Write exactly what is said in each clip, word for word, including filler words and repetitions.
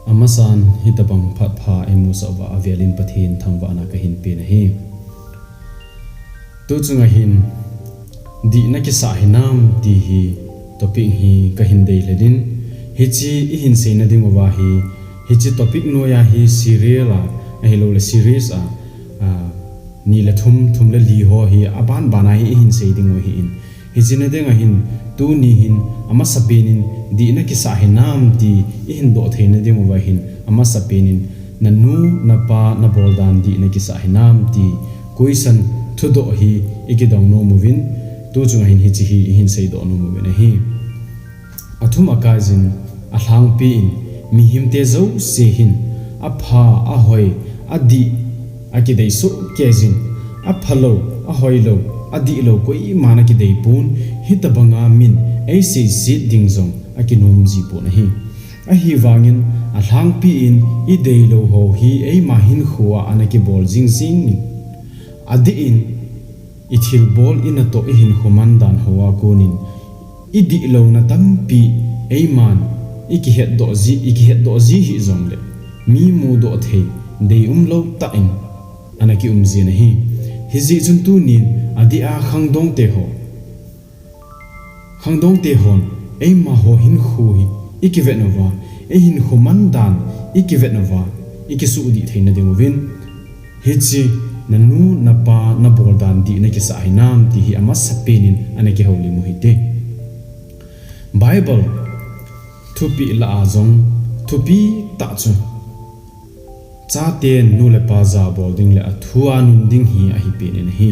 Amasan hitabang phatpha eimusah uva avelin Pathen thangvahna kahin pen ahi. Tuchunga hin dihna kisah hinam ti hi topic hi kahin deilhen in, hiche ihin seina diuva hi, hiche topic noiya hi serial a, ahilouleh series a, a, ni le thum, thum le li ho hi aban bana hi ihin sei diu ahin. Hiche na dinga hin, tuni hin, amasapen in, dihna kisah hinam ti ihin doh theina diuva hin, amasapen in, nanu, napa, nabol dan dihna kisah hinam ti, question thudoh hi ikidong nom uvin, tuchunga hin hiche hi ihin seidoh nom uvin ahi. Athum akaiyin, alhangpi in, mihemte jouse hin, apha, ahoi, adih, akidei sohkeiyin, aphalou, ahoilou, adihlou, koiman akidei pon, hitabanga min eiseiset ding jong akinom ji pon ahi. Ahivangin, alhangpi in, ideilou ho hi eima hinkhoa ana kibol jingjing in, adih in, ithilbol inatoh ihinkho mandan hoa konin, idihlouna tampi eiman ikihetdoh ji, ikihetdoh ji hih jongleh, mi mudoh thei, deium lou tah in ana kium jin ahi. Hijeh chun tunin adih a khangdongte ho, khangdongte hon eimaho hinkho hi ikivet uva, eihinkho mandan ikivet uva, ikisuhdih theina diuvin, hiche nanu, napa, nabol dan dihna kisah hinam ti hi amasapen in ana kihoulim u hite. Bible thupeh lah a jong thupi tah chu, chaten nu le pa jabol ding le athua nun ding hi ahi pen in ahi.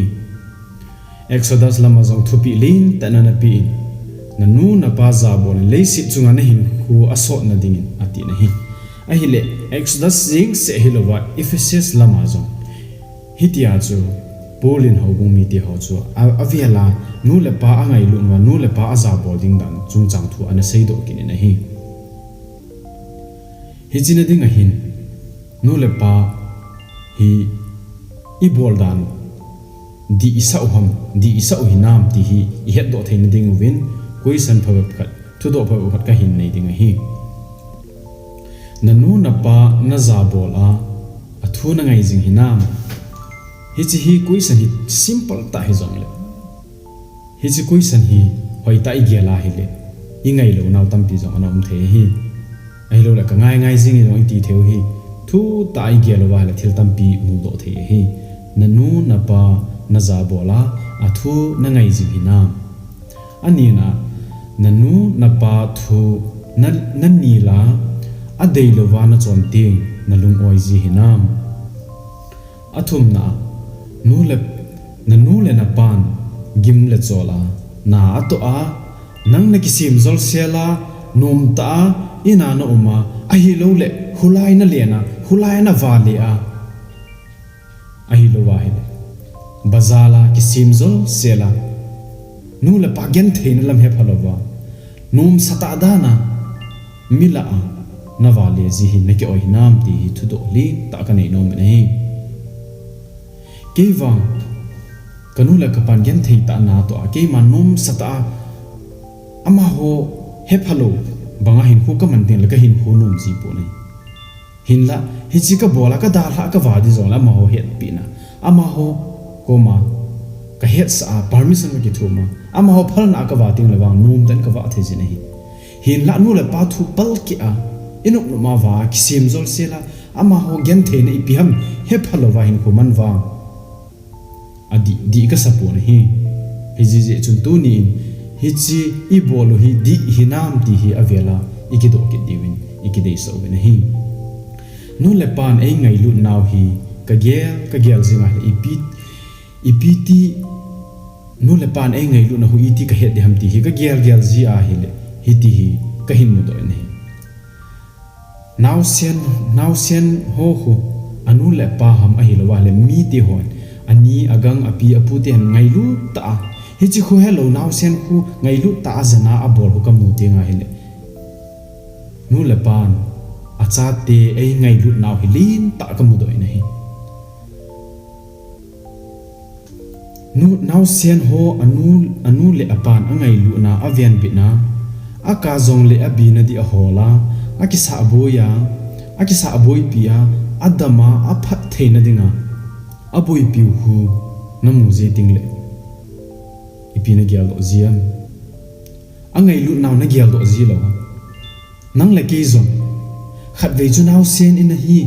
Exodus lama jong thupeh lentah in ana pe in, nanu napa jabol in leiset chunga nahinkho asotna dingin atin ahi. Ahileh Exodus jengseh hilouva Ephesus lama jong hitia chu Paul in houbung mite ho chu a, avela nu le pa angailutna, nu le pa ajabol ding dan chungchang thu ana seidoh kit in ahi. Hiche na dinga hin, nu le pa hi ibol dan dih isah u ham, dih isah u hinam ti hi ihetdoh theina diuvin, question phabep khat, thudoh phabep khat kahin nei ding ahi. Nanu napa najabol a, athu nangai jing hinam? Hiche hi question hi simple tah hijongleh, hiche question hi hoitah a igel a hileh, ingailounau tampi jong ana um thei ahi. Ahilouleh kangai ngai jing in jong iti thei u ahi. Thutah a igel uva hileh thil tampi mudoh thei ahi. Nanu napa najabol a, athu nangai jing hinam? Anina, nanu napa thu na, nanil a, adeilouva nachon teng nalung-oi ji hinam? Athumna, nu le, nanu le napan gim le chol a na atoh a, nang nakisem jolsel a, nomtah a ina naum a, ahilouleh khulai nalen a, khulai navale a, ahilouva hileh bazar a kisem jolsel a, nu le pa gentheina lam hepha louva, nomsatah dan a mi lah a navale ji hi naki-oi hinam ti hi thudoh lentah kanei nom in ahi. Keivang kanu le kapan genthei tah a natoh a, keiman nomsatah a amaho hephalou banga hinkho kaman tengleh kahinkho nom ji pon ahi. Hinlah, hiche kabol a kadalhah kava ding jongleh amaho hetpehna, amaho koma kahetsah a permission kakithum a, amaho phalna a kava tengleh vang nomtah in kavah thei jin ahi. Hinlah nu le pa thu palkeh a, inop nop a va kisem jolsel a, amaho gentheina ipi ham hephalouva hinkho man vang adih, dih kasa pon ahi. Hijeh chun tunin, hiche ibol u hi dih hinam ti hi avela ikidoh kit diuvin ikideisah uvin ahi. Nu le pan eingailut nau hi kagel, kagel jing a, ipi, ipi ti, nu le pan eingailutna u iti kahet ding ham ti hi kagel gel ji a hileh, hiti hi kahin mudoh in ahi. Naosen, naosen ho khu anu le apa ham ahilouva leh mite hon ani, agang, api, apute hon ngailut tah a, hiche khu helou naosen khu ngailut tah a jana abol khu kamu tenga hileh, nu le pan achate eingailut nau hi lentah a kamudoh in ahi. Nu, naosen ho anu, anu le apan angailutna, avenbitna, aka jongleh abina ding ahol a, akisahboi a, akisah boipi a, adama aphat theina dinga aboipiu khu namu ji ding le, ipi nagel doh ji am? Angailut nau nagel doh ji lou a? Nang le kei jong khatvei chu naosen ina hi.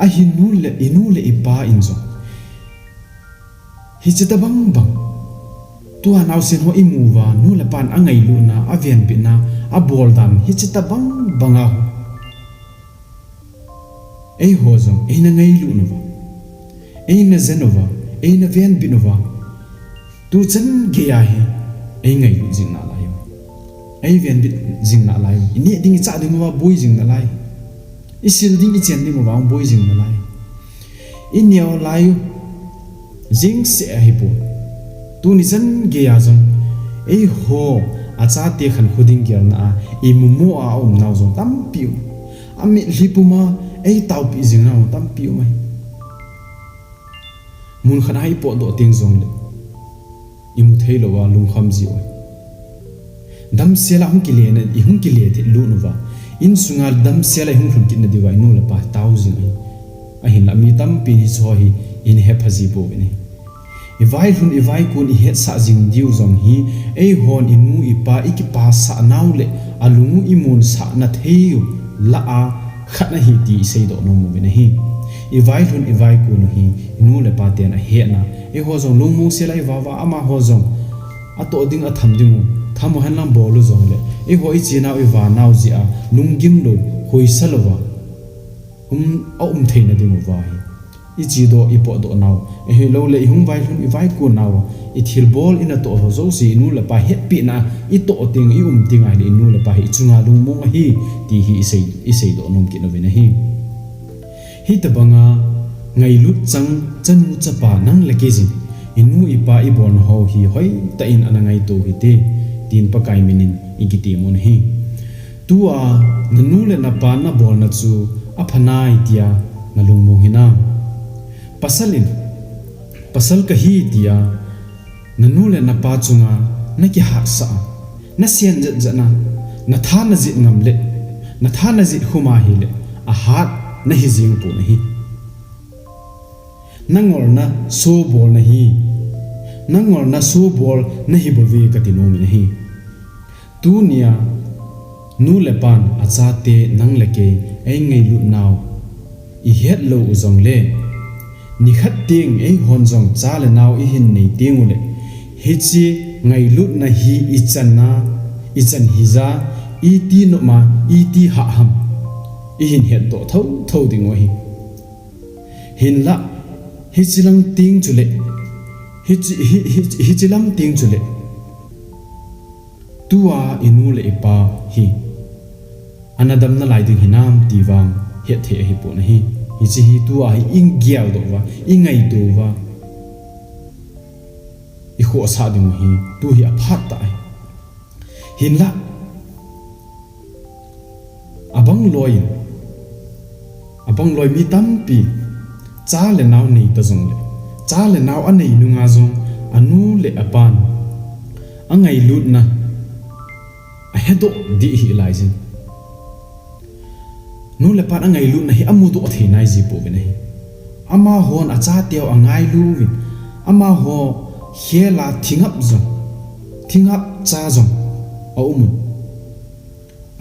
Ahin nu le, inu le ipa in jong hiche tabang bang, tua naosen ho imu uva, nu le pan angailutna, avenbitna, abol dan hiche tabang bang a ho, eiho jong eina ngailut uva, eina jen uva, eina venbit uva, tuchan gei a hi eingailut jing nalai u, eivenbit jing nalai u, ineh ding ichah ding uva boi jing nalai, isil ding ichen ding uva boi jing nalai, ineo lai u. Jingse ahipon, tuni chan gei a jong eiho achate khankho ding gelna a imumo a aum nau jong tampi um, amitlhi puma eitaopi jing nau tampi um ahi. Mun khat a ipotdoh teng jongle imu thei lou a lungkham ji u ahi. Damsel a hung kile na, ihung kile thei lut uva, insunga damsel a ihung lhun kit na diuva inu le pa tao jing ahi. Ahinla mi tampin hicheho hi eina hepha ji pouvin ahi. Ivailhun ivaikon ihetsah jing diu jong hi, eihon inu ipa ikipasah nau le alung u imunsah na thei u lah a khat ahi ti iseidoh nom uvin ahi. Ivailhun ivaikon u hi inu le pa ten ahetna, eiho jong lungmong sel a ivah uva, amaho jong atoh ding atham ding u, tham u henlang bol u jongle, eiho ichenau ivanau jeh a lunggim lou, hoisa louva um, aum theina ding uva hi ichedoh ipotdoh nau, ahiloule ihung vailhun ivaikon nau, ithilbol inatoh ho jouse inu le pa hetpehna itoh teng, ium teng ahile inu le pa hi ichunga lungmong ahi ti hi isei, iseidoh nom kit uvin ahi. Hitobanga ngailut chang chanu chapa nang le kei jin, inu ipa ibolna ho hi hoitah in ana ngaito hite, tin Pakai minin ikitem un ahi. Tua nanu le napa nabolna chu aphanai tia nalungmong hinam? Pasal in, pasal kahi tia nanu le napa chunga nakihatsah a, nasen jetjet na, natha najih ngam le, natha najih khum ahile, ahat nahi jeng pon ahi. Nangolna sobol nahi, nangolna sobol nahi bouve kati nom in ahi. Tunia nu le pan achate nang le kei eingailut nau ihet lou u jongle, nikhat teng eihon jong cha le nao ihin nei teng ule, hiche ngailutna hi ichan a, ichan hija, iti nopma, iti hah ham, ihin hetdoh thouthou ding u ahi. Hinlah, hiche lang teng chule, hiche, hi, hi, hiche lam teng chule, tua inu le ipa hi ana dam nalai ding hinam ti vang hetthei ahipon ahi. Hiche hi tua hi igeldoh uva, ingaito uva, ikhohsah ding u hi tu hi aphat tah ahi. Hinlah, abang loi in, abang loi mi tampi cha le nao nei ta jongle, cha le nao anei nunga jong anu le apan angailutna ahedoh dih hih laijin, nu le pan angailutna hi amudoh thei nai ji pouvin ahi. Amahon achateu angailu uvin, amaho khela thingap jong, thingap cha jong aumun,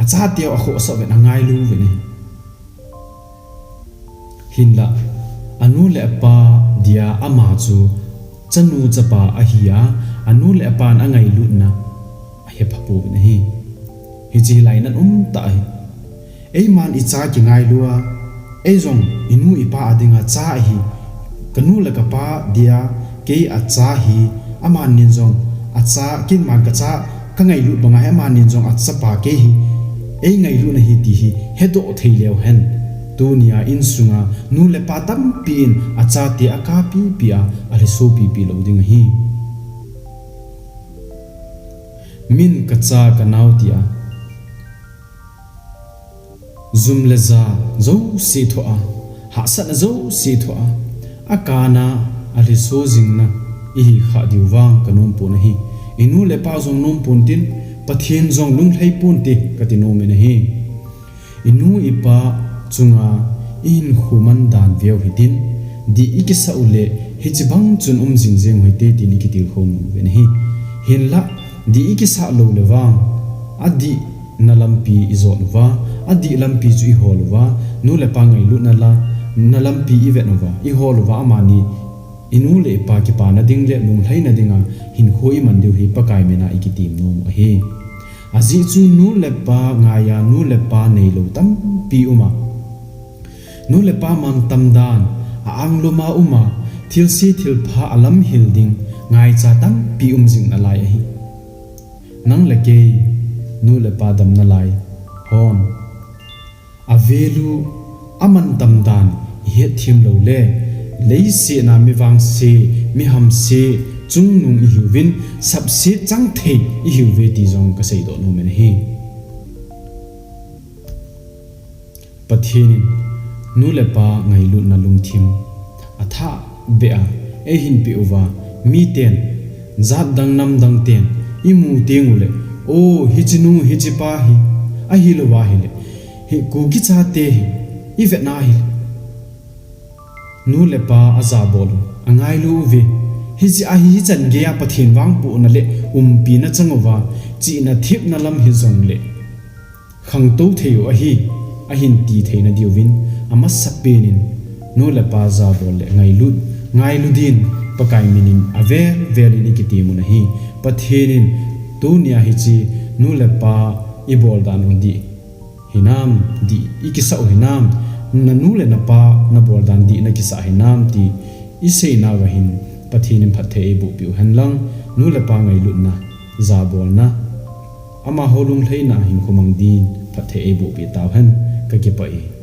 achateu akhohsah uvin angailu uvin ahi. Hinlah, anu le apa dia ama chu chanu chapa ahi a, anu le apan angailutna ahepha pouvin ahi. Hiche hi lainan umtah ahi. Eiman icha kingailu a, eijong inu ipa a dinga cha ahi, kanu le kapa dia kei acha hi, amanin jong acha, keiman kacha kangailut banga hi amanin jong achapa kei hi eingailutna ahi ti hi hedoh thei leu hen, tunia insunga nu le pa tampi in achate akapipi a, alhiso pipi lou ding ahi. Min kacha kanao tia jum le ja jouse thoh a, hahsatna jouse thoh a, akana alhiso jingna ihi khah diu vang kanompon ahi. Inu le pa jong nompon tin, Pathen jong lunglhai ponte kati nomin ahi. Inu ipa chunga ihinkho man dan veu hitin, dih ikisah uleh hichibang chun um jingjeng uhite tin ikitilkhou nom uvin ahi. Hinlah, dih ikisah loule vang, adihna lampi ijot uva, adih lampi chu ihol uva, nu le pa ngailutna la, na lampi ivet uva, ihol uva amani inu le ipa kipana ding le lunglhaina dinga hinkho iman diu hi Pakai mina ikitem nom u ahi. Ajeh chu nu le pa ngaiya nu le pa neilou tampi uma, nu le pa mantam dan a-angluma uma, thilse thilpha alamhil ding ngaicha tampi um jing nalai ahi. Nang le kei, nu le pa dam nalai hon, avalue, amantam dan ihetthem loule, leiset a mi vangse, mi hamse chungnung ihiuvin, sapset chang thei ihiuve ti jong kaseidoh nom in ahi. Pathen in nu le pa ngailutna lungthim athah beh a eihin peh uva, miten, jatdang namdang ten imu tenguleh, o, hiche nu hiche pa hi, ahilouva ahileh, hi Kuki chate hi ivetna ahileh, nu le pa ajabol u angailu uve. Hiche ahi, hichan geiya Pathen vangbohna le umpina chang uva, chihna thepna lam hijongleh khangtou thei u ahi, ahin ti theina diuvin, amasapen in nu le pa jabol le ngailut, ngailu din Pakai minin avel vel in ikitem un ahi. Pathen in tunia hiche nu le pa ibol dan u dih hinam, dih ikisah u hinam, nanu le napa nabol dan dih nakisah hinam ti iseinauva hin Pathen in phatthei eibohpeh u henlang, nu le pa ngailutna, jabolna, amaho lunglhaina hinkho mang din phatthei eibohpeh tauhen. Kakipah e.